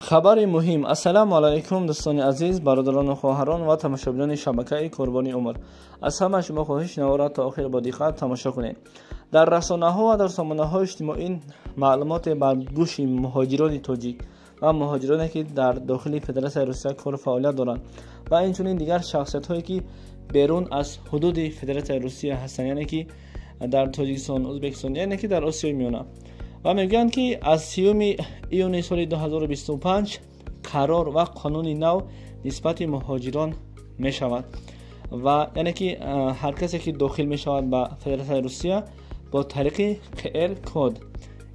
Хабари муҳим. Ассалому алайкум, дӯстони азиз, бародарону хоҳарон ва тамошобинони шабакаи Қурбони умр. Аз ҳама шумо хоҳиш, навора то охир бо диққат тамошо кунед. Дар расонаҳо ва дар сомонаҳои иҷтимоӣ маълумоте бар гӯши муҳоҷирони тоҷик ва муҳоҷироне, ки дар дохили Федератсияи Русия кору фаъолият доранд, ва инчунин дигар шахсиятҳое, ки берун аз ҳудуди Федератсияи Русия ҳастанд, яъне ки дар Тоҷикистон, Ӯзбекистон, яъне ки дар Осиёи Миёна, ва мегӯянд, ки аз 30 июни соли 2025 қарор ва қонуни нав нисбати муҳоҷирон мешавад ва яъне ки ҳар касе, ки дохил мешавад ба Федератсияи Русия бо тариқи ҚР код,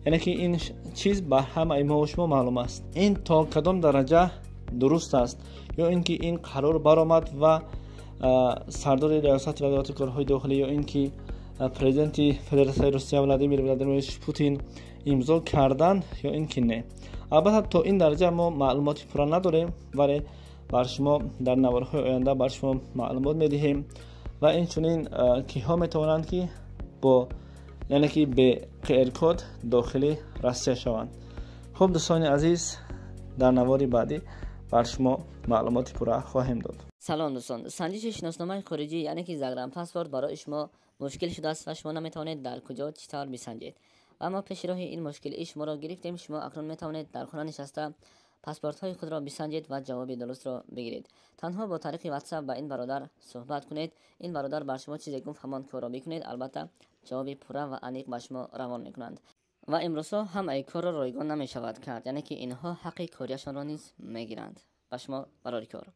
яъне ки ин чиз ба ҳамаи мо шумо маълум аст. Ин то кадом дараҷа дуруст аст ё ин ки ин қарор баромад ва сардори Риёсати Вазорати корҳои дохилӣ ё ин ки президенти Федератсияи Русия Владимир Владимирович Путин имзо карданд ё ин ки не? Албатта, то ин дараҷа мо маълумоти пурра надорем, вале бар шумо дар наворҳои оянда бар шумо маълумот медиҳем. Ва инчунин киҳо метавонанд, ки бо, яъне ки бе ҚР код дохили Россия шаванд? Хуб, дӯстони азиз, дар навори баъдӣ бар шумо маълумоти пурра хоҳем дод. Салом, дӯстон! Санҷиши шиносномаи хориҷӣ, яъне ки загранпаспорт, барои шумо мушкил шудааст ва шумо наметавонед дар куҷо, чӣ тавр бисанҷед. Ва мо пеши роҳи ин мушкилии шуморо гирифтем. Шумо акнун метавонед дар хона нишаста паспортҳои худро бисанҷед ва ҷавоби дурустро бигиред. Танҳо бо тариқи Ватсап ба ин бародар суҳбат кунед. Ин бародар бар шумо чизе гуфт, ҳамон корро бикунед. Албатта, ҷавоби пурра ва аниқ ба шумо равон мекунанд. Ва имрӯзҳо ҳамаи корро ройгон намешавад кард, яъне ки инҳо ҳаққи кориашонро низ мегиранд. Ба шумо барори кор.